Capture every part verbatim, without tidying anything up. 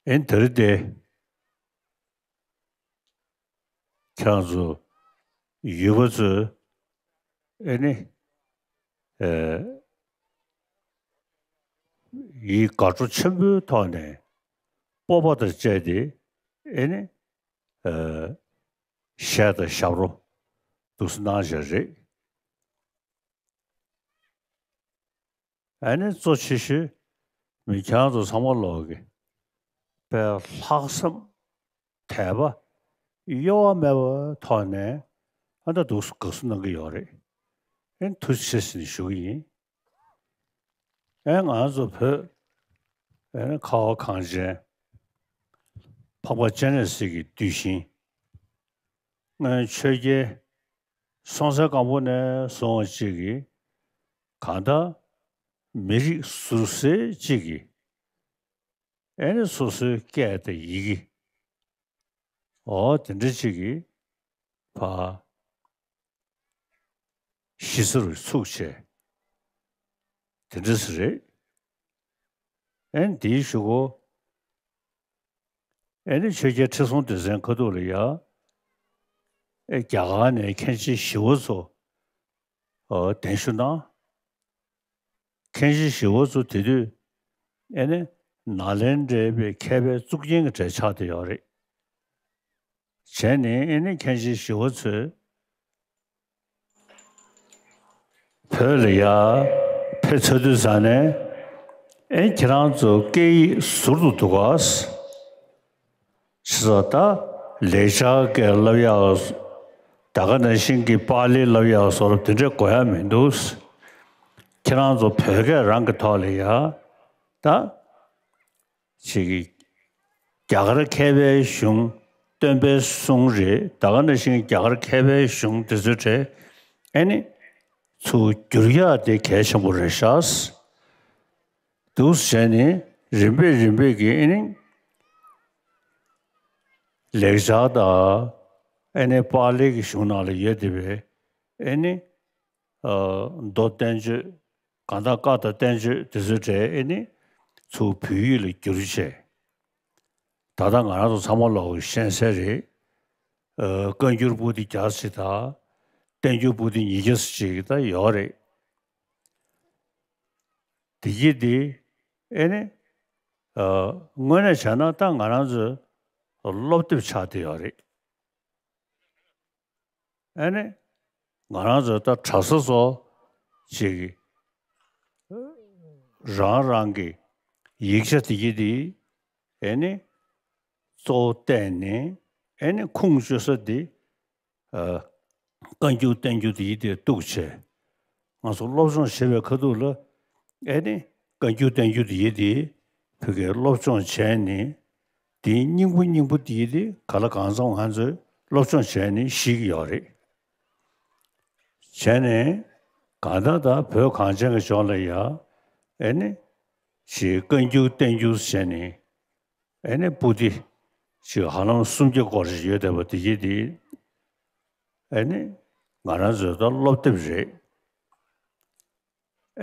ཨེ་དེ་རིང་དེ། ཁྱེད་རང་ཚོ་ཡུལ་པ་ཚོས་ཨེ་ནི། ཨེ། ཡི་དགའ་སྤྲོ་ཆེན་པོའི་ཐོག་ནས་སྤོབས་པ་དང་བཅས་ཏེ་ཨེ་ནི། ཨེ། གཞས་དང་ཞབས་བྲོ་འདུག་སེ་གནང་བཞག་རེད། ཨ་ནི་གཙོ་ཆེ་ཤོས་མི་ཁྱེད་རང་ཚོ་ཚང་མ་ལོག་གི་དཔེ་ལྷག་བསམ་དད་པ་གཡོ་བ་མེད་པའི་ཐོག་ནས་ཨ་ད་འདུག་སེ་དགའ་བསུ་གནང་གི་ཡོད་རེད། ཨ་ནི་ཐུགས་རྗེ་ཆེ་ཟེར་ནས་ཞུ་གི་ཡིན། ཨ་ནི་ང་ཚོ་བོད་ཨ་ནི་ཁ་བ་གངས་ཅན་འཕགས་པ་སྤྱན་རས་གཟིགས་ཀྱི་གདུལ་ཞིང་། སྔོན་ཆོས་རྒྱལ་སྲོང་བཙན་སྒམ་པོ་ནས་བཟུང་བ་གཅིག་གིས་གང་ལྟར་མི་རིགས་ཟུར་གསལ་གཅིག་གིས་ཨེ་ནི་སོ་སོའི་སྐད་དང་ཡི་གེ་འོ་དེ་འདྲ་གཅིག་གིས་ཕར་གཞི་རྩ་རུ་ཚུགས་བྱས་དེ་འདྲ་ཟེར་རེད། ཨེ་ནི་དེའི་གཞུག་གུ་ཨེ་ནི་ཆོས་རྒྱལ་ཁྲི་སྲོང་ལྡེ་བཙན་ཁ་ཐུག་ལ་ཡ། ཨེ་རྒྱ་གར་ནས་མཁན་ཆེན་ཞི་བ་འཚོ་ཨོ་གདན་ཞུ་གནང་། མཁན་ཆེན་ཞི་བ་འཚོ་དེ་དུས་ཨེ་ནི་ནཱ་ལེནྡྲའི་མཁས་པའི་གཙུག་རྒྱན་གྱི་གྲས་ཆགས་བསྡད་ཡོད་རེད། བྱས་ནས་ཨེ་ནི་མཁན་ཆེན་ཞི་བ་འཚོས་བོད་ལ་ཡར་ཕེབས་ཚར་དུས་ཙང་ནས་ཨེ་ཁྱེད་རང་ཚོ་སྐད་ཡིག་ཟུར་དུ་འདུག་ག་ཞེས་ད་ལེགས་སྦྱར་སྐད་བསླབ་ཡག་ད་ག་ནང་བཞིན་གྱི་པཱ་ལི་བསླབ་ཡག་སོགས་དེ་འདྲ་དགོས་ཡ་མི་འདུག་ཁྱེད་རང་ཚོ་བོད་སྐད་རང་གི་ཐོག་ལ་ཡ་ད་ཅིག་རྒྱ་གར་མཁས་པའི་གཞུང་སྟོན་པའི་གསུང་རེད། ད་ག་ནང་བཞིན་རྒྱ་གར་མཁས་པའི་གཞུང་དེ་ཚོའི་གྲས་ཨེ་ནི་ཚུར་བསྒྱུར་ཡག་དེ་གལ་ཆེན་པོ་རེད་ཤག་འདུག་བྱས་ནས་རིམ་པས་རིམ་པས་ཀྱིས་ཨེ་ནི་ལེགས་སྦྱར་དང་ཨེ་ནི་པཱ་ལི་གི་གཞུང་ནང་ལ་ཡོད་བསྡད་པའི་ཨེ་ནི་མདོ་བསྟན་བཅོས་གང་ལྟར་བཀའ་དང་བསྟན་བཅོས་དེ་ཚོའི་གྲས་ཨེ་ནི་ཚུར་བོད་ཡིག་ལ་བསྒྱུར་བྱས། ད་ལྟ་ང་རང་ཚོ་ཚང་མ་ལོག་གི་ཤེས་གསལ་རེད། ཨ་བཀའ་འགྱུར་པོ་ཏི་བརྒྱ་ཙམ་དང་བསྟན་འགྱུར་པོ་ཏི་ཉིས་བརྒྱ་ཙམ་ཅིག་ད་ཡོད་རེད། དེ་གྱིས་དེ་ཨེ་ནི་ཨ་དངོས་གནས་བྱས་ན་ད་ང་རང་ཚོའི་སློབ་དེབ་ཆགས་བསྡད་ཡོད་རེད། ཨེ་ནི་ང་རང་ཚོ་ད་གྲྭ་ས་ཚོ་ཅིག་རང་རང་གི་ཡིག་ཆ་དེ་གྱིས་དེ་ཨེ་ནི་གཙོ་བོ་བལྟས་ནས་ཨེ་ནི་ཁུངས་བཅོལ་ས་དེ་ཨ་བཀའ་འགྱུར་བསྟན་འགྱུར་དེ་ཡིན་དེ་གཏུགས་བྱས། ང་ཚོ་སློབ་སྦྱོང་བྱེད་པའི་ཁ་ཐུག་ལ་ཨེ་ནི་བཀའ་འགྱུར་བསྟན་འགྱུར་དེ་ཡིན་དེ་བོད་སྐད་སློབ་སྦྱོང་བྱས་ནས་ དེའི་སྙིང་པོ་སྙིང་པོ་དེ་དེ་ག་ལ་གང་འཚམ་ང་ཚོས་སློབ་སྦྱོང་བྱས་ནས་ཤེས་ཀྱི་ཡོད་རེད། བྱས་ནས་གང་ལྟར་ད་བོད་གངས་ཅན་གྱི་ལྗོངས་ལ་ཡ་ཨེ་ནི་ཞེས་བཀའ་འགྱུར་བསྟན་འགྱུར་བྱས་ནས་ཨེ་ནི་པོ་ཏི་ཞིག་ཧ་ལམ་སུམ་བརྒྱ་སྐོར་ཞིག་ཡོད་བསྡད་པ་དེ་གྱིས་དེ་ཨེ་ནི་ང་རང་ཚོའི་ད་སློབ་དེབ་རེད།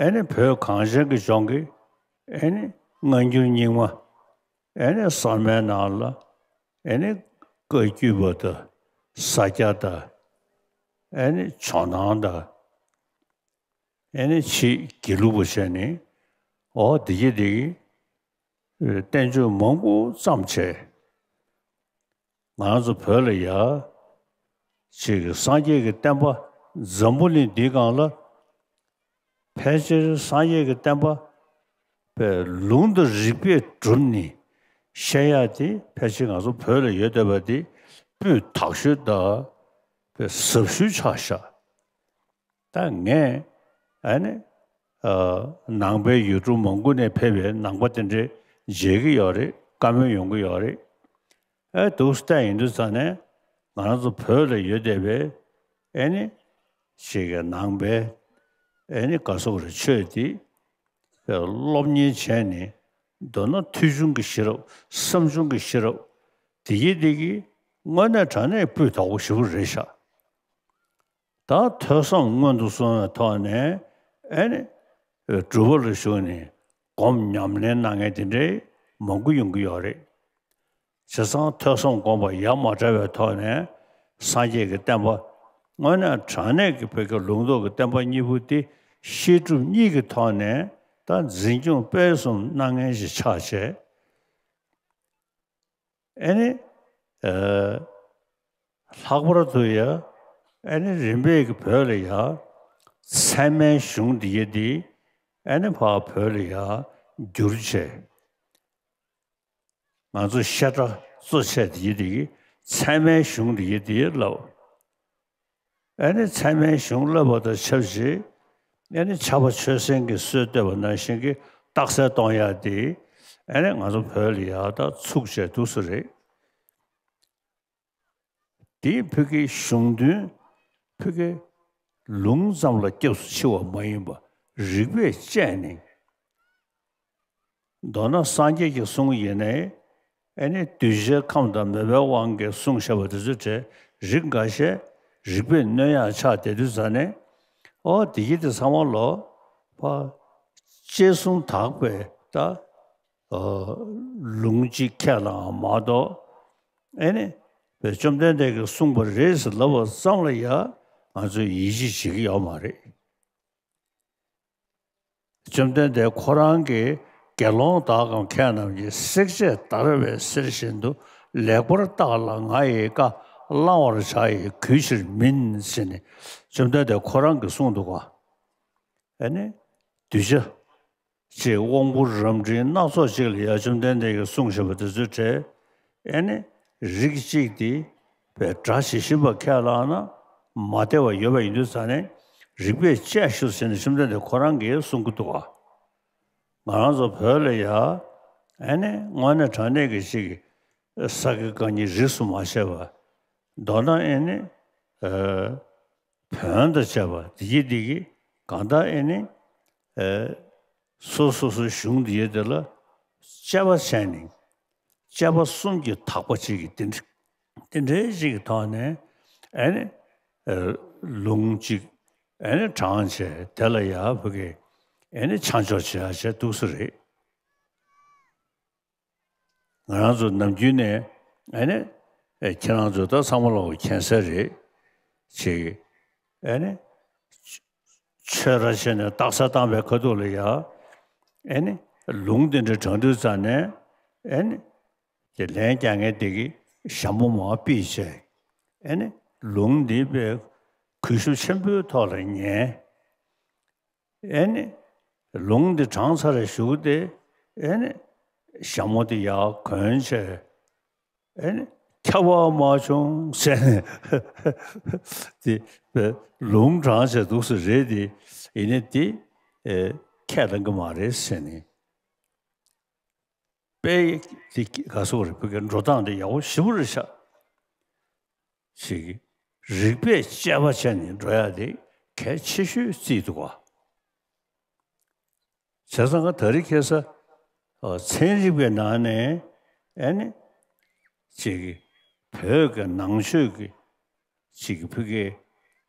ཨེ་ནི་བོད་གངས་ཅན་གྱི་ལྗོངས་ཀྱི་ཨེ་ནི་སྔ་འགྱུར་རྙིང་མ། ཨེ་ནི་གསར་མའི་ནང་ལ་ཨེ་ནི་བཀའ་བརྒྱུད་པ་དང་ས་སྐྱ་དང་། ཨེ་ནི་ཇོ་ནང་དང་། ཨེ་ནི་ཕྱིས་དགེ་ལུགས་པ་བྱས་ནས་འོ་འདི་གྱིས་འདི་གྱིས་བསྟན་བཅོས་མང་པོ་བརྩམས་བྱས། ང་རང་ཚོ་བོད་ལ་ཡ་ཅིག་སངས་རྒྱས་ཀྱི་བསྟན་པ་འཛམ་བུ་གླིང་འདིའི་སྒང་ལ་ཕལ་ཆེར་སངས་རྒྱས་ཀྱི་བསྟན་པ་པའི་ལུང་དང་རིགས་པས་གྲུབ་ནས་བཤད་ཡག་དེ་ཕལ་ཆེར་ང་ཚོ་བོད་ལ་ཡོད་བསྡད་པ་དེ་སྤུས་དག་ཤོས་དང་པའི་ཟབ་ཤོས་ཆགས་ཤག་ད་ངས་ཨ་ནི་ཨ་ནང་པའི་ཡུལ་གྲུ་མང་པོ་ནས་ཕེབས་པའི་ནང་པ་དེ་འདྲས་མཇལ་གྱི་ཡོད་རེད། བཀའ་མོལ་ཡོང་གི་ཡོད་རེད། ཨེ་འདུག་སེ་བལྟས་ཡིན་དུས་ཙང་ནས་ང་རང་ཚོ་བོད་ལ་ཡོད་བསྡད་པའི་ཨེ་ནི་ཞིག་གི་ནང་པའི་ཨེ་ནི་ག་སོག་རེ་ཆོས་དེ་སློབ་གཉེར་བྱས་ནས་མདོར་ན་ཐོས་བྱུང་གི་ཤེས་རབ་བསམ་བྱུང་གི་ཤེས་རབ་དེ་གྱིས་དེ་གྱིས་དངོས་གནས་དྲང་གནས་སྤུས་དག་པོ་ཞེ་པོ་རེད་ཤག་ད་ཐོས་བསམ་སྔོན་དུ་སོང་བའི་ཐོག་ནས་ཨེ་ནི་སྒྲུབ་པ་ལ་ཞུགས་ནས་སྒོམ་ཉམས་ལེན་གནང་མཁན་དེ་འདྲའི་མང་པོ་ཡོང་གི་ཡོད་རེད། བྱས་ཙང་ཐོས་བསམ་སྒོམ་པ་ཡ་མ་བྲལ་བའི་ཐོག་ནས་སངས་རྒྱས་ཀྱི་བསྟན་པ་དངོས་གནས་དྲང་གནས་ཀྱི་བོད་ཀྱི་ལུང་རྟོགས་ཀྱི་བསྟན་པ་གཉིས་པོ་དེ་བཤད་སྒྲུབ་གཉིས་ཀྱི་ཐོག་ནས་ད་འཛིན་སྐྱོང་སྤེལ་གསུམ་གནང་མཁན་ཞིག་ཆགས་བྱས། ཨེ་ནི། ཨ། ལྷག་པར་དུ་ཡ། ཨེ་ནི་རིམ་པས་ཀྱི་བོད་ལ་ཡ། ཚད་མའི་གཞུང་འདི་ཡ་འདི། ཨེ་ནི་ཕར་བོད་ལ་ཡ། བསྒྱུར་བྱས། ང་ཚོ་བཤད་གྲྭ་གཙོ་བྱས་འདི་ཡ་འདི་གི་ཚད་མའི་གཞུང་འདི་ཡ་འདི་ལབ། ཨེ་ནི་ཚད་མའི་གཞུང་བསླབ་པ་དང་ཆབས་ཅིག་ཨེ་ནི་ཕྱྭ་པ་ཆོས་སེང་གིས་སྲོལ་བཏོད་པ་ནང་བཞིན་གྱི་རྟགས་གསལ་གཏོང་ཡག་དེ་ཨེ་ནི་ང་ཚོ་བོད་ལ་ཡག་ད་ཚུགས་བྱས་འདུག་སེ་རེད། དེའི་བོད་ཀྱི་གཞུང་དོན་བོད་ཀྱི་ལུང་ཙམ་ལ་སྐྱབས་སུ་མཆི་བ་མ་ཡིན་པ་རིགས་པས་དཔྱད་ནས། མདོར་ན་སངས་རྒྱས་ཀྱི་གསུང་ཡིན་ནའི་ཨེ་ནི་གདུལ་བྱའི་ཁམས་དང་མོས་པའི་དབང་གིས་གསུངས་བཞག་པ་དེ་ཚོའི་གྲས་རིགས་འགའ་ཤས་རིགས་པས་གནོན་ཡག་ཆགས་བསྡད་དུས་ཙ་ནས་ཨོ་དེ་གྱིས་དེ་ཚང་མ་ལོ་ཕ་ཅེས་གསུང་དག་པའི་ད་ཨོ་ལུང་གཅིག་ཁས་བླངས་མ་གཏོགས་ཨེ་ནི་བཅོམ་ལྡན་འདས་ཀྱིས་གསུངས་པ་རེད་ཟེར་ལབ་པ་ཙམ་ལ་ཡ་ང་ཚོས་ཡིད་ཆེས་བྱེད་ཀྱི་ཡོད་མ་རེད། བཅོམ་ལྡན་འདས་ཁོ་རང་གིས་དགེ་སློང་དག་གམ་མཁས་རྣམས་ཀྱིས་བསྲེག་བཅད་བརྡར་བའི་གསེར་བཞིན་དུ་ལེགས་པར་བརྟགས་ལ་ང་ཡི་བཀའ་བླང་བར་བྱ་ཡི་གུས་ཕྱིར་མིན་ཟེར་ནས་བཅོམ་ལྡན་འདས་ཁོ་རང་གིས་གསུངས་འདུག་ག་ཨ་ནི་གདུལ་བྱ་ཅེས་དབང་པོ་རབ་འབྲིང་སྣ་ཚོགས་ཅིག་ལ་ཡ་བཅོམ་ལྡན་འདས་ཀྱིས་གསུངས་བཞག་པ་དེ་ཚོའི་གྲས་ཨེ་ནི་རིགས་གཅིག་དེ་བས་སྒྲ་ཇི་བཞིན་པ་ཁས་བླངས་ན་མ་བདེ་བ་ཡོད་པ་ཡིན་དུས་ཙང་ནས་རིགས་པས་དཔྱད་ཤོག་ཟེར་ནས་བཅོམ་ལྡན་འདས་ཁོ་རང་གིས་གསུང་གི་འདུག་ག་ང་རང་ཚོ་བོད་ལ་ཡ་ཨེ་ནི་དངོས་གནས་དྲང་གནས་ཀྱི་ཅིག་ས་དགེ་བཀའ་རྙིང་རིས་སུ་མ་ཆད་པ་མདོར་ན་ཨེ་ནི་ཨ། བོན་དང་བཅས་པ་འདི་གི་འདི་གི་གང་ལྟར་ཨེ་ནི་ཨེ་སོ་སོ་སོའི་གཞུང་འདི་ཡོད་དེ་ལ་དཔྱད་པ་བྱས་ནས་དཔྱད་པ་གསུམ་གྱི་དག་པ་གཅིག་གི་འདི་འདྲ་འདི་འདྲའི་གཅིག་གི་ཐོག་ནས་ཨེ་ནི་ཨེ་ལུང་གཅིག་ཨེ་ནི་དྲངས་བྱས་དེ་ལ་ཡར་བུ་གི་ཨེ་ནི་ཆ་འཇོག་བྱེད་ཡག་བྱས་འདུག་སེ་རེད། ང་རང་ཚོ་ནམ་རྒྱུན་ནས་ཨ་ནི་ཨེ་ཁྱེད་རང་ཚོ་ད་ཚང་མ་ལོག་མཁྱེན་གསལ་རེད་ཅེས་ཨ་ནི་ཆོས་ར་བྱས་ནས་རྟགས་གསལ་བཏང་བའི་ཁ་ཐུག་ལ་ཡ་ཨ་ནི་ལུང་དེ་འདྲ་དྲངས་དུས་ཙ་ནས་ཨ་ནི་དེ་ལན་རྒྱག་མཁན་དེ་གི་ཞྭ་མོ་མར་ཕུད་བྱས་ཨ་ནི་ལུང་འདི་དཔེ་གུས་ཞབས་ཆེན་པོའི་ཐོག་ལ་ཉན། ཨེ་ནི། ལུང་འདི་དྲངས་ཚར་རེ་བཞུགས་ཏེ། ཨེ་ནི། ཞྭ་མོ་དེ་ཡར་གོན་བྱས། ཨེ་ནི། ཁྱབ་པ་མ་བྱུང་ཟེར་ནས། དེ། ལུང་དྲངས་བྱས་འདུག་སེ་རེད་དེ། ཡིན་ནའི་དེ། ཨེ། ཁས་ལེན་གི་མ་རེད་ཟེར་ནས། དཔེ་དེ་ག་སོགས་རེད། བོད་སྐད་འགྲོ་སྟངས་དེ་ཡག་པོ་ཞེ་པོ་རེད་ཤག་ཅིག་རིགས་པས་དཔྱད་པ་བྱས་ནས་འགྲོ་ཡ་དེ་གལ་ཆེ་ཤོས་བརྩིས་འདུག་ག་བྱས་ཙང་ག་ད་རེས་ཁ་སང་ཨ་ཚན་རིག་པའི་ནང་ནས་ཨ་ནི་ཅིག་བོད་ཀྱི་ནང་ཆོས་ཀྱི་ཅིག་ཕ་གིའི་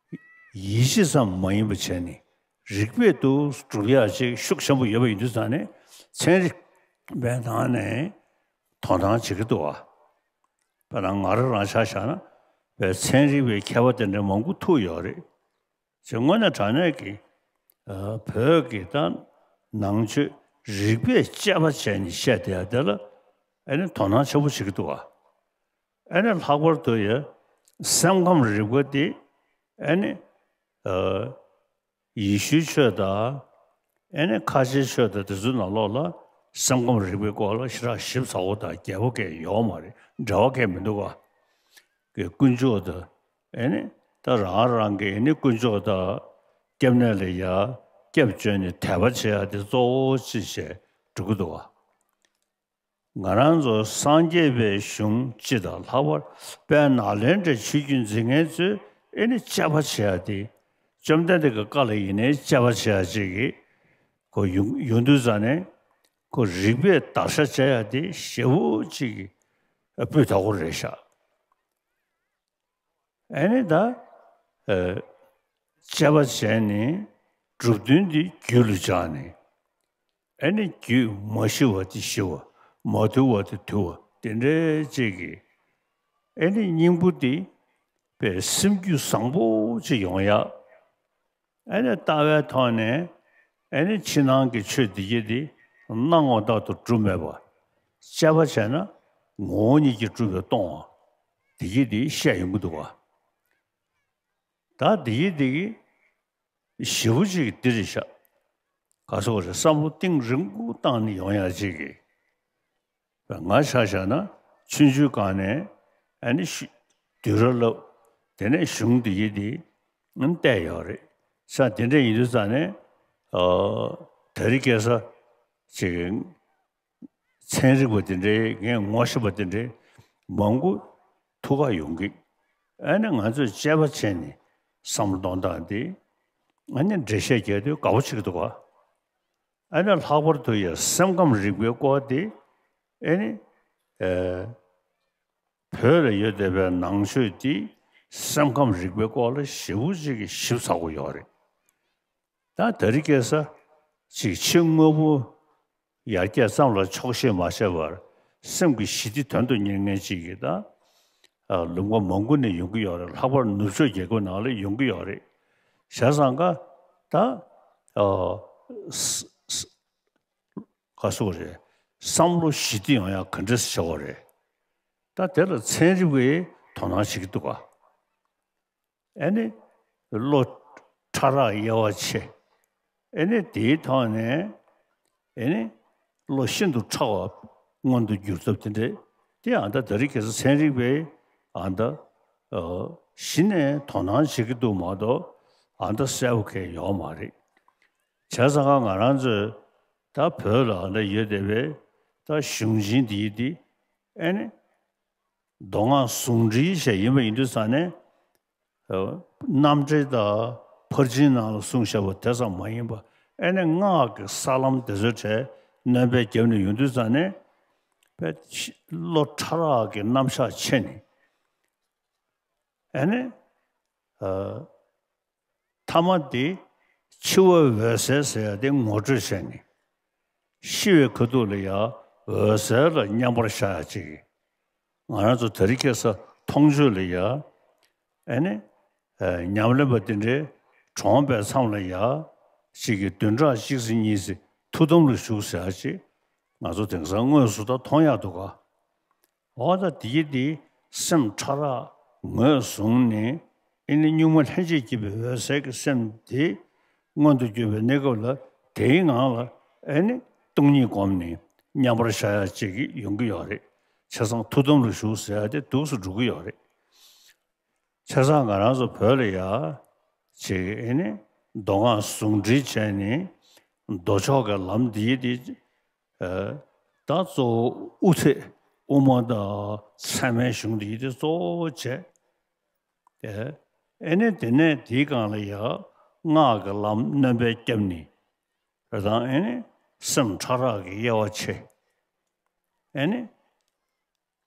ཡིད་ཆེས་ཙམ་མ་ཡིན་པ་བྱས་ནས་རིགས་པས་དུ་སྒྲུབ་ཡག་ཅིག་ཤུགས་ཆེན་པོ་ཡོད་པ་ཡིན་དུས་ཙང་ནས་ཚན་རིག་པའི་ནང་ནས་དོ་སྣང་བྱེད་ཀྱི་འདུག་བ། དཔེར་ན་ང་རང་རང་ཆ་བཞག་ན་བས་ཚན་རིག་པའི་མཁས་པ་དེ་འདྲ་མང་པོ་ཐུག་ཡོད་རེད། ཅེས་དངོས་གནས་དྲང་གནས་ཀྱི་ཨ་བོད་ཀྱི་ད་ནང་ཆོས་རིགས་པས་དཔྱད་པ་བྱས་ནས་བཤད་བསྡད་ཡ་དེ་ལ་ཨ་ནི་དོ་སྣང་ཆེན་པོ་བྱེད་ཀྱི་འདུག་བ། ཨ་ནི་ལྷག་པར་དུ་ཡ་སེམས་ཁམས་རིག་པ་དེ་ཨ་ནི་ཨ་ཡེ་ཤུའི་ཆོས་དང་ཨ་ནི་ཁ་ཆེའི་ཆོས་དང་དེ་ཚོའི་ནང་ལོགས་ལ་སེམས་ཁམས་རིག་པའི་སྐོར་ལ་ཞེ་དྲག་ཞིབ་ཚགས་པོ་དང་རྒྱས་པོ་གང་ཡོད་མ་རེད། འབྲེལ་བ་གང་མི་འདུག་བ། གི་དཀོན་མཆོག་དང་ཨ་ནི་ད་རང་རང་གི་ཨ་ནི་དཀོན་མཆོག་དང་སྐྱབས་གནས་ལ་ཡ་སྐྱབས་བཅོལ་ནས་དད་པ་བྱེད་ཡ་དེ་གཙོ་བོ་ཅིག་བྱས་འགྲོ་གི་འདུག་བ། ང་རང་ཚོ་སངས་རྒྱས་པའི་གཞུང་སྤྱི་དང་ལྷག་པར་དཔལ་ནཱ་ལེནྡྲའི་ཆོས་བརྒྱུད་འཛིན་མཁན་ཚོས་ཨེ་ནི་དཔྱད་པ་བྱེད་ཡ་དེ་བཅོམ་ལྡན་འདས་ཀྱི་བཀའ་ལ་ཡིན་ནའི་དཔྱད་པ་བྱེད་ཡ་ཅིག་གི་ཁོ་ཡོང་ཡོང་དུས་ཙང་ནས་ཁོ་རིགས་པས་བརྡར་ཤ་བྱེད་ཡ་དེ་ཞེ་པོ་ཅིག་གི་སྤུས་དག་པོ་རེད་ཤག་ཨེ་ནི་ད་ཨ་དཔྱད་པ་བྱས་ནས་གྲུབ་དོན་འདི་རྒྱུད་ལ་སྦྱངས་ནས་ཨེ་ནི་རྒྱུད་མ་ཞི་བ་དེ་ཞི་བ། མ་དུལ་བ་དེ་དུལ་བ། དེ་འདྲའི་ཅིག་གི་ཨེ་ནི་སྙིང་པོ་དེ་པའི་སེམས་རྒྱུད་བཟང་པོ་ཅིག་ཡོང་ཡ། ཨེ་ནི་ལྟ་བའི་ཐོག་ནས་ཨེ་ནི་ཕྱི་ནང་གི་ཆོས་འདི་གྱད་དེ་སྣང་བ་ལྟར་དུ་གྲུབ་མེད་པ། དཔྱད་པ་བྱས་ན་ངོ་བོ་ཉིད་ཀྱིས་གྲུབ་པས་སྟོང་བ་འདི་གྱད་དེ་བཤད་ཡོང་གི་འདུག་བ། ད་འདི་གྱད་དེ་གི་ཞེ་པོ་ཅིག་འདི་རེད་ཤག་ག་སོགས་རེད། བསམ་བློ་གཏིང་རིང་པོ་བཏང་ནས་ཡོང་ཡ་ཅིག་གི། ང་ཆ་བཞག་ན་ཆུང་ཆུང་སྒང་ནས་ཨ་ནི་ཤི་བསྡུས་གྲྭ་བསླབ། དེ་ནས་གཞུང་འདི་གྱད་དེ་བལྟས་ཡོད་རེད་ཤག་དེ་འདྲ་ཡིན་དུས་ཙང་ནས་ཨ་དེ་རིང་ཁ་སང་ཅིག་ཚན་རིག་པ་དེ་འདྲའི་ངས་ངོ་ཤེས་པ་དེ་འདྲའི་མང་པོ་ཐུག་ག་ཡོང་གི། ཨ་ནི་ང་ཚོས་དཔྱད་པ་བྱས་ནས་བསམ་བློ་གཏོང་སྟངས་དེ་ཨ་ནི་འགྲེལ་བཤད་རྒྱག་དུས་དགའ་པོ་བྱེད་ཀྱི་འདུག་ག་ཨ་ནི་ལྷག་པར་དུ་ཡང་སེམས་ཁམས་རིག་པའི་སྐོར་དེ་ཨ་ནི་ཨ་བོད་ལ་ཡོད་བསྡད་པའི་ནང་ཆོས་དེ་སེམས་ཁམས་རིག་པའི་སྐོར་ལ་ཞེ་པོ་ཅིག་གི་ཞིབ་ཚགས་པོ་ཡོད་རེད། ད་དེ་རིང་ཁ་སང་ཅིག་ཕྱི་དངོས་པོ་ཡར་རྒྱས་ཙམ་ལ་ཆོག་ཤེས་མ་བྱས་པར་སེམས་ཀྱི་ཞི་བདེ་དོན་དུ་གཉེར་མཁན་ཅིག་གིས་ད་ཨ་ལུང་པ་མང་པོ་ནས་ཡོང་གི་ཡོད་རེད། ལྷག་པར་ནུབ་ཕྱོགས་རྒྱལ་ཁབ་ནང་ལ་ཡོང་གི་ཡོད་རེད། བྱས་ཙང་ཀ་ད་ཨ་ས་ས་ག་སོགས་རེད། བསམ་བློ་ཞི་བདེ་ཡོང་ཡ་ག་འདྲས་བྱེད་དགོས་རེད། ད་དེ་ལ་ཚན་རིག་པས་དོ་སྣང་བྱེད་ཀྱི་འདུག་ག་ཨེ་ནི་བློ་ཕྲ་རགས་དབྱེ་བ་ཕྱེ། ཨེ་ནི་དེའི་ཐོག་ནས་ཨེ་ནི་བློ་ཤིན་ཏུ་ཕྲ་བ་མངོན་དུ་གྱུར་ཐབས་དེ་འདྲས་དེ་ཨ་ད་དེ་རིང་ཁ་སང་ཚན་རིག་པས་ཨ་ད་ཨ་གཞི་ནས་དོ་སྣང་བྱེད་ཀྱི་འདུག་མ་གཏོགས་ཨ་ད་གསལ་པོ་གང་ཡོད་མ་རེད། བྱས་ཙང་ཀ་ང་རང་ཚོས་ད་བོད་ལ་ཨ་ད་ཡོད་བསྡད་པའི་ད་གཞུང་ཆེན་འདི་འདི་ཨེ་ནི་མདོ་སྔགས་ཟུང་འབྲེལ་ཞིག་ཡིན་པ་ཡིན་དུས་ཙང་ནས་ཨ་རྣམ་འགྲེལ་དང་ཕར་ཕྱིན་ནང་ལ་གསུངས་བཞག་པ་དེ་ཙམ་མ་ཡིན་པ་ཨེ་ནི་སྔགས་ཀྱི་ས་ལམ་དེ་ཚོའི་གྲས་སྣོན་པ་བརྒྱབ་ནས་ཡོང་དུས་ཙང་ནས་དཔེ་བློ་ཕྲ་རགས་ཀྱི་རྣམ་གཞག་ཕྱེ་ནས་ཨེ་ནི་ཨ་ཐ་མ་དེ་འཆི་བ་འོད་གསལ་ཟེར་ཡ་དེ་ངོ་སྤྲོད་བྱས་ནས་ཤི་བའི་ཁ་ཐུག་ལ་ཡ་འོད་གསལ་ལ་མཉམ་པར་བཞག་ཡ་ཅིག་ང་རང་ཚོ་དེ་རིང་ཁ་སང་མཐོང་ཆོས་ལ་ཡ་ཨེ་ནི་ཨ་ཉམས་ལེན་པ་དེ་འདྲའི་གྲོངས་པའི་མཚམས་ལ་ཡ་ཅིག་གི་བདུན་ཕྲག་གཅིག་ཙམ་གཉིས་ཙམ་ཐུགས་དམ་ལ་བཞུགས་ཟེར་ཡ་ཅིག་ང་ཚོ་དེང་སང་དངོས་སུ་ད་མཐོང་ཡག་འདུག་ག་འོ་ད་དེ་གི་དེ་སེམས་ཕྲ་རགས་ངོས་བཟུང་ནས་ཨེ་ནི་གཉུག་མ་ལྷན་ཅིག་སྐྱེས་པའི་འོད་གསལ་གྱི་སེམས་དེ་མངོན་དུ་གྱུར་པའི་གནས་སྐབས་ལ་དེའི་ངང་ལ་ཨེ་ནི་སྟོང་ཉིད་བསྒོམས་ནས་མཉམ་པར་བཞག་ཡ་ཅིག་གི་ཡོང་གི་ཡོད་རེད། བྱས་ཙང་ཐུགས་དམ་ལ་བཞུགས་ཟེར་ཡ་དེ་འདུག་སེ་འགྲོ་གི་ཡོད་རེད། བྱས་ཙང་ང་རང་ཚོ་བོད་ལ་ཡ་ཅིག་ཨེ་ནི་མདོ་སྔགས་ཟུང་འབྲེལ་བྱས་ནས་མདོ་ཕྱོགས་ཀྱི་ལམ་འདི་དེ་ཨ་ ད་གཙོ་བོ་དབུ་ཐོད་དབུ་མ་དང་ཚད་མའི་གཞུང་འདི་དེ་གཙོ་བོ་བྱས། དེ་ཨེ་ནི་དེ་ནས་དེའི་སྒང་ལ་ཡང་སྔགས་ཀྱི་ལམ་སྣོན་པའི་སྐྱབས་ནི་རེད་དང་། ཨེ་ནི་སེམས་ཕྲ་རགས་ཀྱི་དབྱེ་བ་ཕྱེ། ཨེ་ནི་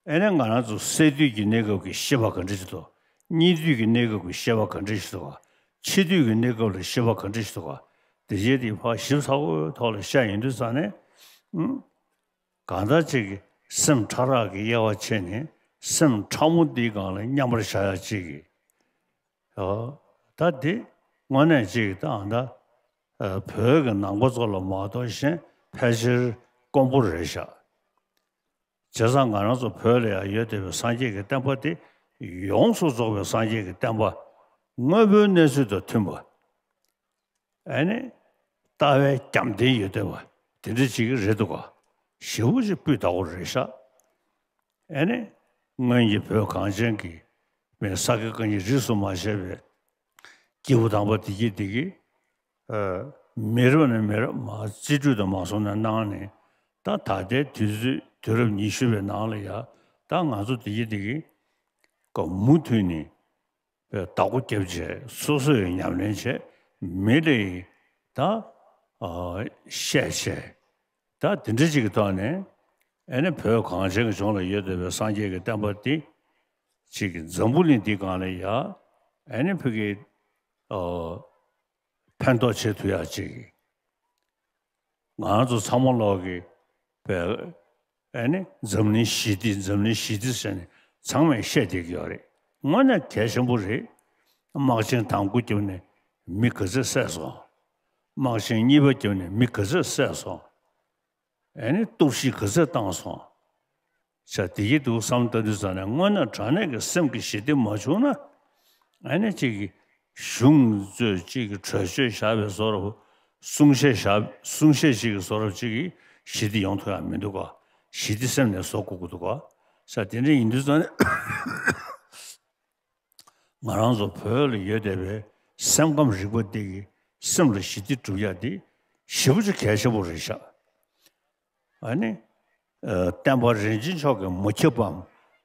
ཨེ་ནས་ང་རང་ཚོ་སད་དུས་ཀྱི་གནས་སྐབས་ཀྱི་ཤེས་པ་ག་འདྲ་ཞིག་འདུག་གཉིད་དུས་ཀྱི་གནས་སྐབས་ཀྱི་ཤེས་པ་ག་འདྲ་ཞིག་འདུག་ག་འཆི་དུས་ཀྱི་གནས་སྐབས་ལ་ཤེས་པ་ག་འདྲ་ཞིག་འདུག་ག་དེ་བྱས་དེ་ཕར་ཞིབ་ཚགས་པོའི་ཐོག་ལ་བཤད་ཡོང་དུས་ཙང་ནས། ཨུམ། གང་ལྟར་ཅིག་གི་སེམས་ཕྲ་རགས་ཀྱི་དབྱེ་བ་ཕྱེ་ནས་སེམས་ཕྲ་མོ་འདིའི་སྒང་ལ་མཉམ་པར་བཞག་ཡ་ཅིག་གི་ཨོ། ད་འདི་དངོས་གནས་ཅིག་གི་ད་ཨ་ད་ཨ་བོད་ཀྱི་ནང་པ་ཚོ་ལ་མ་གཏོགས་གཞན་ཕལ་ཆེར་དཀོན་པོ་རེད་ཤག་བྱས་ཙང་ང་རང་ཚོ་བོད་ལ་ཡང་ཡོད་བསྡད་པའི་སངས་རྒྱས་ཀྱི་བསྟན་པ་དེ་ཡོངས་སུ་རྫོགས་པའི་སངས་རྒྱས་ཀྱི་བསྟན་པ། དངོས་པོའི་གནས་ཚུལ་དང་མཐུན་པ། ཨ་ནི་ལྟ་བའི་རྒྱབ་རྟེན་ཡོད་བསྡད་པ་དེ་འདྲ་ཅིག་རེད་འདུག་ག་ཞེ་པོ་ཅིག་སྤུས་དག་པོ་རེད་ཤག་ཨ་ནི་སྔོན་གྱི་བོད་གངས་ཅན་གྱི་མི་ས་དགེ་བཀའ་རྙིང་རིས་སུ་མ་ཆད་པའི་སྐྱེས་བུ་དམ་པ་དེ་གྱིས་དེ་གྱིས། ཨ། མི་རབས་ནས་མི་རབས་མར་རྩིས་སྤྲོད་དུ་མ་སོང་ནས་གནང་ནས། ད་ད་ལྟའི་དུས་ཚོད་དུས་རབས་ཉི་ཤུ་པའི་ནང་ལ་ཡ། ད་ང་ཚོ་དེ་གྱིས་དེ་གྱིས་ཀ་མུ་མཐུད་ནས་བདག་པོ་བརྒྱབ་བྱས། སོ་སོས་ཉམས་ལེན་བྱས། མི་ལ་ཡི་ད་ཨ་བཤད་བྱས། ད་དེ་འདྲ་ཅིག་གི་ཐོག་ནས་ཨ་ནི་བོད་གངས་ཅན་གྱི་ལྗོངས་ལ་ཡོད་བསྡད་པའི་སངས་རྒྱས་ཀྱི་བསྟན་པ་འདི་ཅིག་གི་འཛམ་བུ་གླིང་འདིའི་སྒང་ལ་ཡ་ཨ་ནི་ཕ་གི་ཨ་ཕན་ཐོགས་བྱེད་ཐུབ་ཡག་ཅིག་ང་རང་ཚོ་ཚང་མ་ལོག་གི་བས་ཨ་ནི་འཛམ་གླིང་ཞི་བདེ། འཛམ་གླིང་ཞི་བདེ་ཟེར་ནས་ཚང་མས་བཤད་བསྡད་ཀྱི་ཡོད་རེད། དངོས་གནས་གལ་ཆེན་པོ་རེད། དམག་ཆེན་དང་པོ་བརྒྱབ་ནས་མི་ག་ཚོད་བསད་སོང་། དམག་ཆེན་གཉིས་པ་བརྒྱབ་ནས་མི་ག་ཚོད་བསད་སོང་། ཨ་ནི་གཏོར་བཤིག་ག་ཚོད་བཏང་སོང་། ཟེར་དེ་གྱིས་འདུག་བསམ་བཏང་དུས་ཙང་ནས་དངོས་གནས་དྲང་གནས་ཀྱི་སེམས་ཀྱི་ཞི་བདེ་མ་བྱུང་ན། ཨ་ནི་གཅིག་གི་གཞུང་ཚོས་གཅིག་གི་གྲོས་ཆོད་བཞག་པའི་བཟོ་འདྲ་པོ། གསུང་བཤད་བཞག་གསུང་བཤད་ཅིག་གི་བཟོ་འདྲ་པོ་ཅིག་གིས་ཞི་བདེ་ཡོང་ཐུབ་ཡག་མི་འདུག་ག་ཞི་བདེ་སེམས་ནས་བཟོ་དགོས་ཀྱི་འདུག་ག་ཟེར་དེ་འདྲ་ཡིན་དུས་ཙང་ནས། ང་རང་ཚོ་བོད་ལ་ཡོད་བསྡད་པའི་སེམས་ཁམས་རིག་པ་འདི་གིས་སེམས་ལ་ཞི་བདེ་སྒྲུབ་ཡག་འདི་ཞེ་པོ་ཅིག་གལ་ཆེན་པོ་རེད་ཤག་ཨ་ནི། ཨ། བསྟན་པ་རིན་ཆེན་མཆོག་གིས་མ་ཁྱབ་པའམ།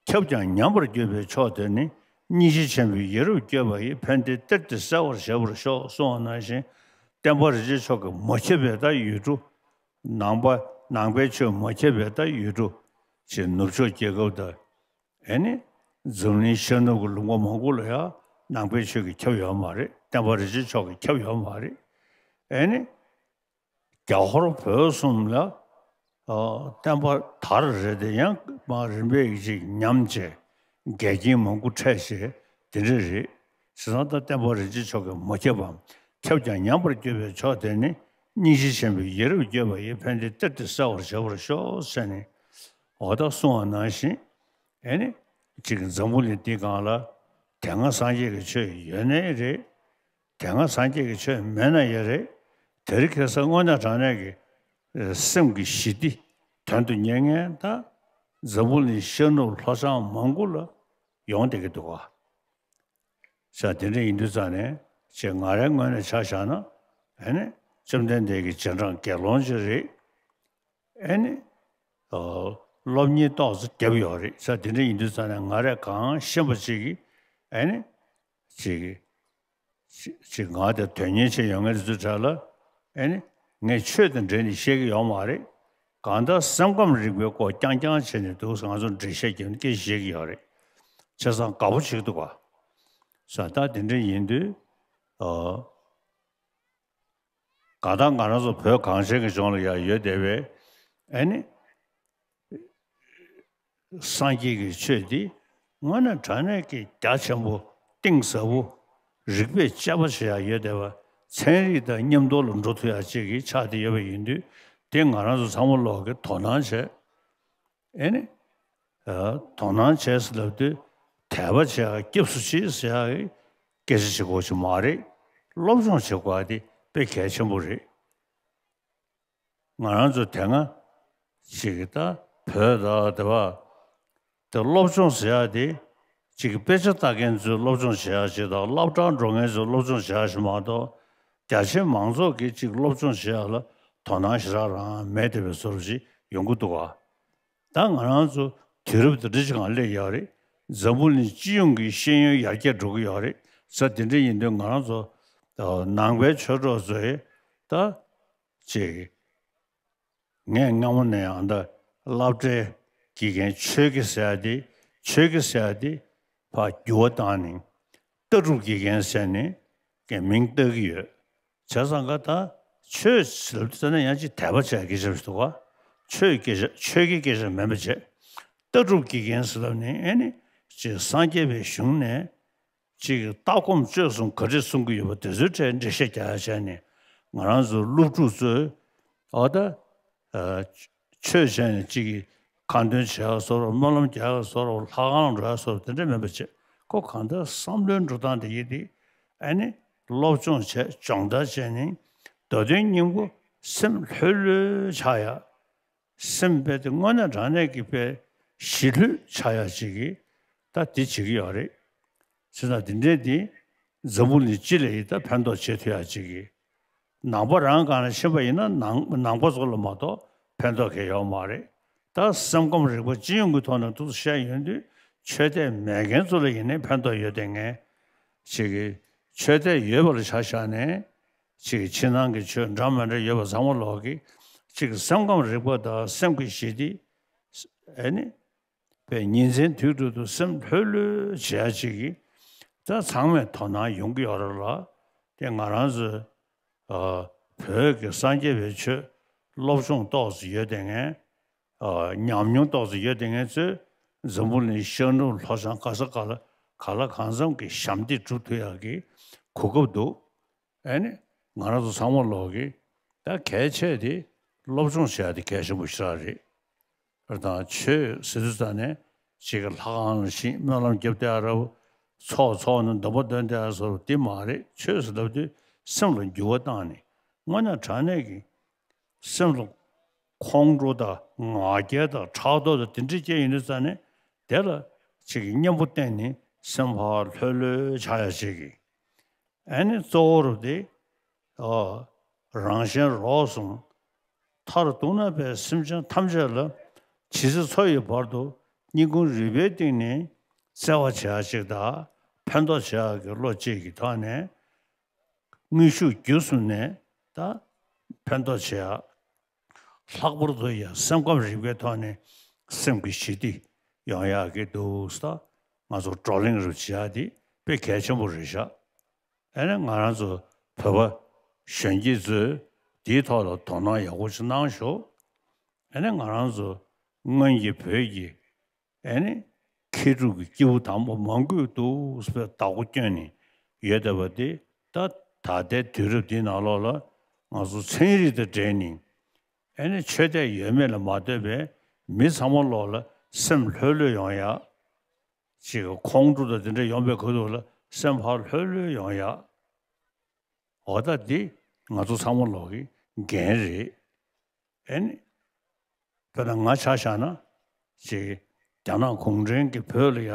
ཁྱབ་ཀྱང་ཉམས་པར་གྱུར་པའི་ཕྱོགས་དེར་ནི། སྙིང་རྗེ་ཆེན་པོས་ཡ་རབས་བསྐྱོད་པ་ཡིས། ཕན་བདེའི་གཏེར་དེ་གསལ་བར་བྱེད་པར་ཤོག་གསུངས་པ་ནང་བཞིན། བསྟན་པ་རིན་ཆེན་མཆོག་གིས་མ་ཁྱབ་པའི་ད་ཡུལ་གྲུ། ནང་པ་ནང་པའི་ཆོས་མ་ཁྱབ་པའི་ད་ཡུལ་གྲུ་ཅིག་ནུབ་ཕྱོགས་རྒྱལ་ཁབ་དང་། ཨེ་ནི། འཛམ་གླིང་ཤར་ནུབ་ཀྱི་ལུང་པ་མང་པོ་ལ་ཡང་ནང་པའི་ཆོས་ཀྱིས་ཁྱབ་ཡོད་མ་རེད། བསྟན་པ་རིན་ཆེན་མཆོག་གིས་ཁྱབ་ཡོད་མ་རེད། ཨེ་ནི། རྒྱ་ཧོར་བོད་གསུམ་ལ། ཨ། བསྟན་པ་དར་རེད་དེ་ཡང་མར་རིམ་པས་ཅིག་ཉམས་བྱས། འགལ་རྐྱེན་མང་པོ་འཕྲད་བྱས་དེ་འདྲ་རེད། བྱས་ཙང་ད་བསྟན་པ་རིན་ཆེན་མཆོག་གིས་མ་ཁྱབ་པའམ། ཁྱབ་ཀྱང་ཉམས་པར་གྱུར་པའི་ཕྱོགས་དེར་ནི། སྙིང་རྗེ་ཆེན་པོས་ཡ་རབས་བསྐྱོད་པ་ཡིས། ཕན་བདེའི་གཏེར་དེ་གསལ་བར་བྱེད་པར་ཤོག་ཟེར་ནས། འོ་ད་གསུངས་པ་ནང་བཞིན། ཨེ་ནི། ཅིག་འཛམ་བུ་གླིང་འདིའི་སྒང་ལ་དེ་སྔ་སངས་རྒྱས་ཀྱི་ཆོས་ཡོད་ནའི་རེད། དེ་སྔ་སངས་རྒྱས་ཀྱི་ཆོས་མེད་ན་ཡང་རེད། དེ་རིང་ཁ་སང་དངོས་གནས་དྲང་གནས་ཀྱི་སེམས་ཀྱི་ཞི་བདེ་དོན་དུ་གཉེར་མཁན་ད་འཛམ་བུ་གླིང་ཤར་ནུབ་ལྷོ་བྱང་མང་པོ་ལ་ཡོང་བསྡད་ཀྱི་འདུག་ག་ཟེར་དེ་འདྲ་ཡིན་དུས་ཙང་ནས་ཅིག་ང་རའི་ངོས་ནས་ཆ་བཞག་ན། ཨེ་ནི། བཅོམ་ལྡན་འདས་ཀྱི་རྗེས་འབྲང་དགེ་སློང་ཅིག་རེད། ཨེ་ནི། ཨོ། སློབ་གཉེར་ཏོག་ཙམ་བརྒྱབ་ཡོད་རེད་ཟེར་དེ་འདྲ་ཡིན་དུས་ཙང་ནས་ང་རས་གང་ཤེས་པ་ཅིག་གིས། ཨེ་ནི། ཅིག་གིས། ཅིག་ཅིག་ང་དེ་དོན་གཉེར་བྱས་ཡོད་མཁན་དེ་ཚོའི་གྲས་ལ། ཨེ་ནི། ངས་ཆོས་དང་འབྲེལ་ནས་བཤད་ཀྱི་ཡོད་མ་རེད། གང་ལྟར་སེམས་ཁམས་རིག་པའི་སྐོར་རྐྱང་རྐྱང་བྱས་ནས་འདུག་ང་ཚོ་འགྲེལ་བཤད་རྒྱབ་ནས་སྐད་ཆ་བཤད་ཀྱི་ཡོད་རེད། བྱས་ཙང་དགའ་པོ་བྱེད་ཀྱི་འདུག་ག་ཟེར་ད་དེ་འདྲ་ཡིན་དུས། ཨོ། གང་ལྟར་ང་རང་ཚོ་བོད་གངས་ཅན་གྱི་ལྗོངས་ལ་ཡང་ཡོད་བསྡད་པའི། ཨེ་ནི། སངས་རྒྱས་ཀྱི་ཆོས་འདི་དངོས་གནས་དྲང་གནས་ཀྱི་རྒྱ་ཆེན་པོ། གཏིང་ཟབ་པོ། རིགས་པས་དཔྱད་པ་བྱེད་ཡག་ཡོད་བསྡད་པ། ཚན་རིག་དང་མཉམ་དུ་ལ་འགྲོ་ཐུབ་ཡག་ཅིག་གི་ཆགས་བསྡད་ཡོད་པ་ཡིན་དུས། དེ་ང་རང་ཚོ་ཚང་མ་ལོག་གིས་དོ་སྣང་བྱས། ཨེ་ནི། ཨ། དོ་སྣང་བྱས་ཟེར་ལབ་དུས། དད་པ་བྱེད་ཡག་སྐྱབས་སུ་མཆི་ཟེར་ཡག་གི་སྐད་ཆ་བྱེད་དགོས་ཀྱི་མ་རེད། སློབ་སྦྱོང་བྱེད་དགོས་ཡག་དེ་དཔེ་གལ་ཆེན་པོ་རེད། ང་རང་ཚོ་དེ་སྔ་ཅིག་གི་ད་བོད་ད་དེ་བ་དེ་སློབ་སྦྱོང་ཟེར་ཡག་དེ་ཅིག་གི་དཔེ་ཆ་ལྟ་མཁན་ཚོས་སློབ་སྦྱོང་བྱེད་ཡག་ཅིག་དང་། སློབ་གྲྭར་འགྲོ་མཁན་ཚོས་སློབ་སྦྱོང་བྱེད་ཡག་ཅིག་མ་གཏོགས། རྒྱ་ཆེ་མང་ཚོགས་ཀྱིས་ཅིག་སློབ་སྦྱོང་བྱེད་ཡག་ལ་དོ་སྣང་ཞེ་དྲག་རང་མེད་བསྡད་པའི་བཟོ་འདྲ་ཞིག་ཡོང་གི་འདུག་ག་ད་ང་རང་ཚོ་དུས་རབས་དེ་འདྲ་ཅིག་སྒང་སླེབས་ཡོད་རེད། འཛམ་བུ་གླིང་སྤྱི་ཡོངས་ཀྱི་ཤེས་ཡོན་ཡར་རྒྱས་འགྲོ་གི་ཡོད་རེད། ས་དེ་འདྲ་ཡིན་དུས་ང་རང་ཚོ་ནང་པའི་ཆོས་གྲོགས་ཚོས་ད་ཅིག་ངས་སྔ་མོ་ནས་ཡང་ད་སློབ་གྲྭའི་དགེ་རྒན་ཆོས་དགེ་ཟེར་ཡ་དེ་ཆོས་དགེ་ཟེར་ཡ་དེ་ཕར་འགྱུར་བ་བཏང་ནས་ལྟ་གྲུབ་དགེ་རྒན་ཟེར་ནས་ཀྱི་མིང་བཏགས་ཀྱི་ཡོད། བྱས་ཙང་ཀ་ད་ཆོས་ཟེར་ལབ་དུས་ཙ་ན་ཡང་ཅིག་དད་པ་བྱ་ཡ་སྐད་ཆ་ཞིག་འདུག་ག་ཆོས་སྐད་ཆ་ཆོས་ཀྱི་སྐད་ཆ་མིན་པ་བྱས། ལྟ་གྲུབ་དགེ་རྒན་ཟེར་ལབ་ནས་ཨེ་ནི་ཅིག་སངས་རྒྱས་པའི་གཞུང་ནས་ཅིག་ལྟ་སྒོམ་སྤྱོད་གསུམ་ག་རེ་གསུང་གི་ཡོད་པ་དེ་ཚོའི་གྲས་འགྲེལ་བཤད་རྒྱག་ཡ་བྱས་ནས་ང་རང་ཚོ་སློབ་ཕྲུག་ཚོས་ཨོ་ད་ཨ་ཆོས་བྱས་ནས་ཅིག་གི་ཁ་འདོན་བྱེད་ཡ་བཟོ་འདྲ་སྨོན་ལམ་རྒྱག་ཡ་བཟོ་འདྲ་ལྷ་ཁང་འགྲོ་ཡ་བཟོ་འདྲ་དེ་འདྲ་མིན་པ་བྱས་ཁོ་གང་ལྟར་བསམ་བློའི་འགྲོ་སྟངས་དེ་ཡིན་ཏེ་ཨ་ནི་སློབ་སྦྱོང་བྱས་སྦྱོང་བརྡར་བྱས་ནས་འདོད་དོན་སྙིང་པོ་སེམས་ལྷོད་ལྷོད་ཆགས་ཡ། སེམས་དཔེ་དེ་དངོས་གནས་དྲང་གནས་ཀྱི་དཔེ་ཞི་ལྷོད་ཆགས་ཡ་ཅིག་གིས་ད་དེ་བྱེད་ཀྱི་ཡོད་རེད། བྱས་ཙང་དེ་འདྲས་དེ་འཛམ་བུ་གླིང་སྤྱི་ལ་ཡིན་ད་ཕན་ཐོགས་བྱེད་ཐུབ་ཡ་ཅིག་གིས་ནང་པ་རང་སྒང་ལ་ཕྱིན་པ་ཡིན་ན་ནང་ནང་པ་ཚོ་ལ་མ་གཏོགས་ཕན་ཐོགས་གང་ཡོད་མ་རེད། ད་སེམས་ཁམས་རིག་པ་སྤྱི་ཡོངས་ཀྱི་ཐོག་ནས་ཐུགས་སུ་བཤད་ཡོང་དུས་ཆོས་དད་མེད་མཁན་ཚོ་ལ་ཡིན་ནའི་ཕན་ཐོགས་ཡོད་དེ་ངས་ཅིག་གིས་ཆོས་དད་ཡོད་པ་ལ་ཆ་བཞག་ནས། ཅིག་ཕྱི་ནང་གི་ཆོས་འདྲ་མི་འདྲ་ཡོད་པ་ཚང་མ་ལོག་གི་ཅིག་སེམས་ཁམས་རིག་པ་དང་སེམས་ཀྱི་ཞི་བདེ་ཨེ་ནི་པའི་ཉིན་མཚན་དུས་དྲུག་ཏུ་སེམས་ལྷོད་ལྷོད་བྱེད་ཡ་ཅིག་གི་ད་ཚང་མས་དོ་སྣང་ཡོང་གི་ཡོད་རེད་ལ། དེ་ང་རང་ཚོའི་ཨ་བོད་ཀྱི་སངས་རྒྱས་པའི་ཆོས་སློབ་སྦྱོང་ཏོག་ཙམ་ཡོད་དེ་ངས་ཨ་ཉམས་མྱོང་ཏོག་ཙམ་ཡོད་དེ་ངས་ཚོས་འཛམ་བུ་གླིང་ཤར་ནུབ་ལྷོ་བྱང་ག་ས་ག་ལ་ག་ལ་གང་འཚམ་གྱི་ཞབས་འདེགས་སྒྲུབ་ཐུབ་ཡག་གི་གོ་སྐབས་འདུག་ཨེ་ནི་ང་རང་ཚོ་ཚང་མ་ལོག་གི་ད་གལ་ཆེ་དེ་སློབ་སྦྱོང་བྱེད་ཡ་དེ་གལ་ཆེན་པོ་ཞེ་དྲག་རེད། ཨ་དང་ཆོས་ཟེར་དུས་ཙ་ནས་ཅིག་གི་ལྷ་ཁང་ལ་ཕྱིན་སྨོན་ལམ་རྒྱབ་བསྡད་ཡ་ར་བོ་ཚོགས་འཚོགས་ནས་སྡོམ་པ་འདོན་བསྡད་ཡ་བཟོ་འདྲ་དེ་མ་རེད། ཆོས་ཟེར་ལབ་དུས་སེམས་ལ་འགྱུར་བ་བཏང་ནས་དངོས་གནས་དྲང་གནས་ཀྱི་སེམས་ལ་ཁོང་ཁྲོ་དང་ང་རྒྱལ་དང་ཕྲག་དོག་དང་དེ་འདྲ་སྐྱེ་ཡོང་དུས་ཙ་ནས་དེ་ལ་ཅིག་གི་གཉེན་པོ་བསྟེན་ནས་སེམས་ཕར་ལྷོད་ལྷོད་ཆགས་ཡ་ཅིག་གི་ཨ་ནི་གཙོ་བོ་རུ་དེ་ཨོ་རང་གཞན་རོགས་གསུམ་མཐར་གཏུགས་ན་པའི་སེམས་ཅན་ཐམས་ཅད་ལ་ཇི་སྲིད་འཚོ་ཡི་བར་དུ་སྙིང་ཁུང་རུས་པའི་གཏིང་ནས་བརྩེ་བ་བྱེད་ཡ་ཅིག་དང་ཕན་ཐོགས་བྱེད་ཡ་གི་བློ་གཅིག་གི་ཐོག་ནས། དངོས་ཤུགས་བརྒྱུད་གསུམ་ནས་ད་ཕན་ཐོགས་བྱེད་ཡ། ལྷག་པར་དུ་ཡང་སེམས་ཁམས་རིག་པའི་ཐོག་ནས་སེམས་ཀྱི་ཞི་བདེ་ཡོང་ཡག་གི་འདུག་ས། ང་ཚོ་བགྲོ་གླེང་རུ་བྱེད་ཡག་དེ་དཔེ་གལ་ཆེན་པོ་རེད་ཤག་ཨ་ནི་ང་རང་ཚོ་བོད་པ་གཞོན་སྐྱེས་ཚོས་དེའི་ཐོག་ལ་དོ་སྣང་ཡག་པོ་ཞིག་གནང་ཤོག་ཨ་ནི་ང་རང་ཚོ་སྔོན་གྱི་བོད་ཀྱི་ཨེ་ནི། མཁས་གྲུབ་ཀྱི་སྐྱེས་བུ་དམ་པ་མང་པོས་འདུག་སེ་བདག་པོ་བསྐྱོན་ནས་ཡོད་བསྡད་པ་དེ་ད་ད་ལྟའི་དུས་རབས་འདིའི་ནང་ལོགས་ལ་ང་ཚོ་ཚན་རིག་དང་འབྲེལ་ནས་ཨེ་ནི་ཆོས་དད་ཡོད་མེད་ལ་མ་ལྟོས་པའི་མི་ཚང་མ་ལོགས་ལ་སེམས་ལྷོད་ལྷོད་ཡོང་ཡ། ཅིག་ཁོང་ཁྲོ་དང་དེ་འདྲ་ཡོང་པའི་ཁ་ཐུག་ལ་སེམས་ཕར་ལྷོད་ལྷོད་ཡོང་ཡ། འོ་ད་འདི་ང་ཚོ་ཚང་མ་ལོག་གི་འགན་རེད། ཨེ་ནི། དཔེར་ན་ང་ཆ་བཞག་ན་ཅིག་རྒྱ་ནག་གུང་ཁྲན་གྱིས་བོད་ལ་ཡ་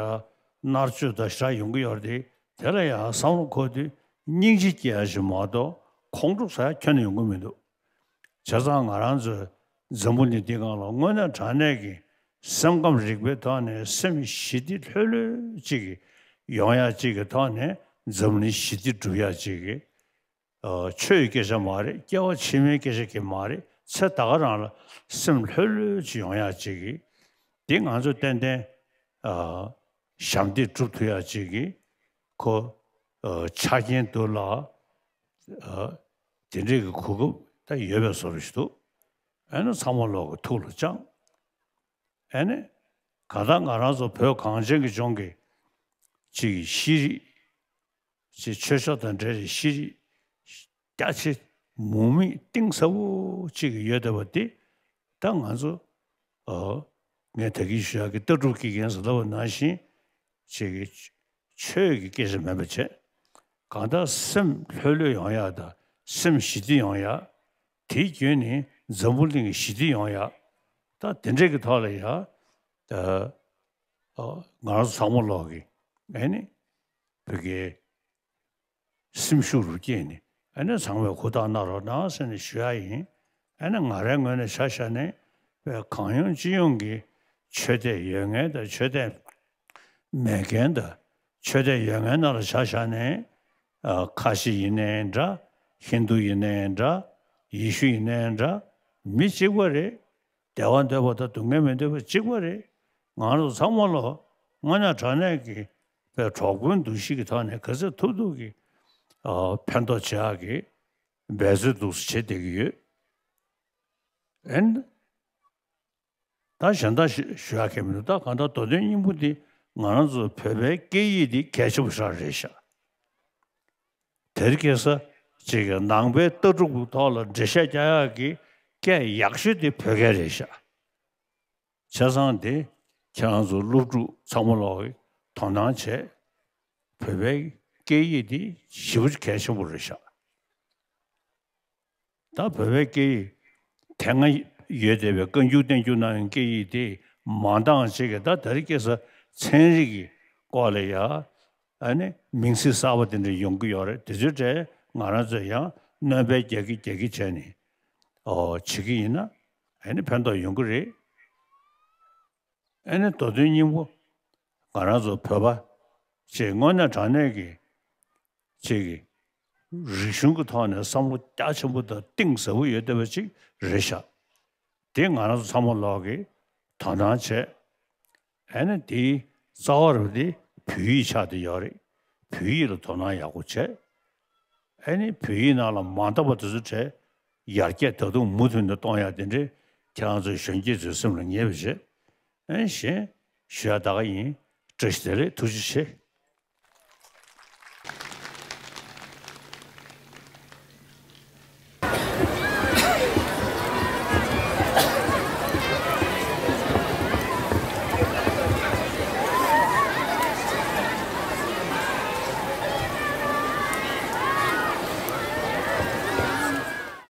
མནར་གཅོད་དང་ཞེ་དྲག་ཡོང་གི་ཡོད་རེད་དེ་དེ་ལ་ཡ་བསམ་བློ་འཁོར་དུས་སྙིང་རྗེ་སྐྱེ་ཡ་ཞིག་མ་གཏོགས་ཁོང་ཁྲོ་ཟ་ཡ་ཁྱོན་ནས་ཡོང་གི་མི་འདུག་བྱས་ཙང་ང་རང་ཚོའི་འཛམ་བུ་གླིང་འདི་སྒང་ལ་དངོས་གནས་དྲང་གནས་ཀྱི་སེམས་ཁམས་རིག་པའི་ཐོག་ནས་སེམས་ཞི་བདེ་ལྷོད་ལྷོད་ཅིག་ཡོང་ཡ་ཅིག་གི་ཐོག་ནས་འཛམ་གླིང་ཞི་བདེ་སྒྲུབ་ཡ་ཅིག་གི་ཨ་ཆོས་ཀྱི་སྐད་ཆ་མ་རེད། སྐྱེ་བ་ཕྱི་མའི་སྐད་ཆ་གི་མ་རེད། ཚེ་ད་ག་རང་ལ་སེམས་ལྷོད་ལྷོད་ཅིག་ཡོང་ཡ་ཅིག་གི་འདི་ང་ཚོ་ཏན་ཏན་ཨ་ཞབས་འདེགས་སྒྲུབ་ཐུབ་ཡ་ཅིག་གི་ཁོ་ཨ་ཆ་རྐྱེན་འདུག་ལ་ཨ་དེ་འདྲའི་གི་གོ་སྐབས་ད་ཡོད་པའི་བཟོ་འདྲ་ཞིག་འདུག་ཨ་ནི་ཚང་མ་ལོག་གི་ཐུགས་ལ་བཅངས། ཨ་ནི་གང་ལྟར་ང་རང་ཚོ་བོད་གངས་ཅན་གྱི་ལྗོངས་ཀྱི་ཅིག་ཤེས་རིག་ཅིག་ཆོས་ཕྱོགས་དང་འབྲེལ་བའི་ཤེས་རིག་རྒྱ་ཆེ་མུ་མེད་གཏིང་ཟབ་པོ་ཅིག་ཡོད་བསྡད་པ་འདི་ད་ང་ཚོ་ཨོ་ངས་ད་གིན་ཞུ་ཡག་གི་ལྟ་གྲུབ་ཀྱི་རྒན་ཟེར་ལབ་པ་ནང་བཞིན་ཅིག་གི་ཆོས་ཀྱི་སྐད་ཆ་མིན་པ་བྱས་གང་ལྟར་སེམས་ལྷོད་ལྷོད་ཡོང་ཡག་དང་སེམས་ཞི་བདེ་ཡོང་ཡག་དེའི་བརྒྱུད་ནས་འཛམ་བུ་གླིང་གི་ཞི་བདེ་ཡོང་ཡག་ད་དེ་འདྲས་ཀྱི་ཐོག་ལ་ཡ་ད་ཨོ་ང་རང་ཚོ་ཚང་མ་ལོག་གི་ཨེ་ནི་བོད་ཀྱི་སེམས་ཤུགས་རུ་སྐྱེས་ནས་ཨ་ནི་ཚང་མས་ཧུར་ཐག་གནང་རོགས་གནང་ཟེར་ནས་ཞུ་ཡ་ཡིན། ཨ་ནི་ང་རའི་ངོས་ནས་ཆ་བཞག་ནས་བོད་གང་ཡོང་ཅི་ཡོང་གི་ ཆོས་དད་ཡོད་མཁན་དང་ཆོས་དད་མེད་མཁན་དང་། ཆོས་དད་ཡོད་མཁན་ནང་ལ་ཆ་བཞག་ནས་ཨ་ཁ་ཆེ་ཡིན་ནའི་འདྲ། ཧིན་རྡུ་ཡིན་ནའི་འདྲ། ཡེ་ཤུ་ཡིན་ནའི་འདྲ། མི་གཅིག་པ་རེད། བདེ་བ་འདོད་པ་དང་སྡུག་བསྔལ་མི་འདོད་པ་གཅིག་པ་རེད། ང་རང་ཚོ་ཚང་མ་ལོ་དངོས་གནས་དྲང་གནས་ཀྱི་པའི་གྲོགས་པོའི་འདུ་ཤེས་ཀྱི་ཐོག་ནས་ག་ཚོད་ཐུབ་ཐུབ་ཀྱི་ཨ་ཕན་ཐོགས་བྱེད་ཡག་གི་འབད་རྩོལ་འདུག་སེ་བྱེད་བསྡད་ཀྱི་ཡོད། ཨན། ད་གཞན་དག་ཞུ་ཞུ་ཡག་གང་མི་འདུག་ད་གང་ལྟར་མདོ་དོན་སྙིང་པོ་འདི་ང་རང་ཚོ་བོད་པའི་སྐད་ཡིག་འདི་གལ་ཆེན་པོ་ཞིག་རེད་ཤག་དེར་ཁེ་ས་ཅིག་གི་ནང་པའི་ལྟ་གྲུབ་ཀྱི་ཐོག་ལ་འགྲེལ་བཤད་རྒྱག་ཡག་གི་སྐད་ཡག་ཤོས་དེ་བོད་སྐད་རེད་ཤག་བྱས་ཙང་དེ་ཁྱེད་རང་ཚོ་སློབ་ཕྲུག་ཚང་མ་ལོག་གིས་དོ་སྣང་བྱས། བོད་པའི་སྐད་ཡིག་འདི་ཞེ་པོ་ཅིག་གལ་ཆེན་པོ་རེད་ཤག་ད་བོད་པའི་སྐད་ཡིག་དེ་སྔ་ཡོད་བསྡད་པའི་བཀའ་འགྱུར་བསྟན་འགྱུར་ནང་གི་སྐད་ཡིག་དེ་མང་དག་ཅིག་གིས་ད་དེ་རིང་ཁ་སང་ཚན་རིག་གི་སྐོར་ལ་ཡ་ཨ་ནི་མིང་ཚིག་གསར་པ་དེ་འདྲ་ཡོང་གི་ཡོད་རེད། དེ་ཚོའི་གྲས་ང་རང་ཚོས་ཡང་སྣོན་པ་རྒྱག་གི་རྒྱག་གི་བྱས་ནས་ཨོ་བྱེད་ཀྱི་ཡིན་ན་ཨ་ནི་ཕན་ཐོགས་ཡོང་གི་རེད། ཨ་ནི་མདོ་དོན་སྙིང་པོ་ང་རང་ཚོ་བོད་པ་ཅིག་དངོས་གནས་དྲང་གནས་ཀྱི་ཅིག་གི་རིག་གཞུང་གི་ཐོག་ནས་བསམ་བློ་རྒྱ་ཆེན་པོ་དང་གཏིང་ཟབ་པོ་ཡོད་བསྡད་པ་ཅིག་རེད་ཤག་དེ་ང་རང་ཚོ་ཚང་མ་ལོག་གིས་དོ་སྣང་བྱས། ཨ་ནི་དེའི་རྩ་བ་རུ་དེ་བོད་ཡིག་ཆགས་བསྡད་ཡོད་རེད། བོད་ཡིག་ལ་དོ་སྣང་ཡག་པོ་བྱས། ཨ་ནི་བོད་ཡིག་ནང་ལ་མ་འདང་བ་དེ་ཚོ་བྲལ་ཡར་རྒྱས་ད་དུང་མུ་མཐུད་ནས་གཏོང་ཡག་དེ་འདྲའི་ཁྱེད་རང་ཚོའི་གཞོན་སྐྱེས་ཚོའི་སེམས་ལ་ངེས་པ་བྱས། ཨ་ནི་གཞན་ཞུ་ཡག་ད་ག་ཡིན། བཀྲ་ཤིས་བདེ་ལེགས། ཐུགས་རྗེ་ཆེ།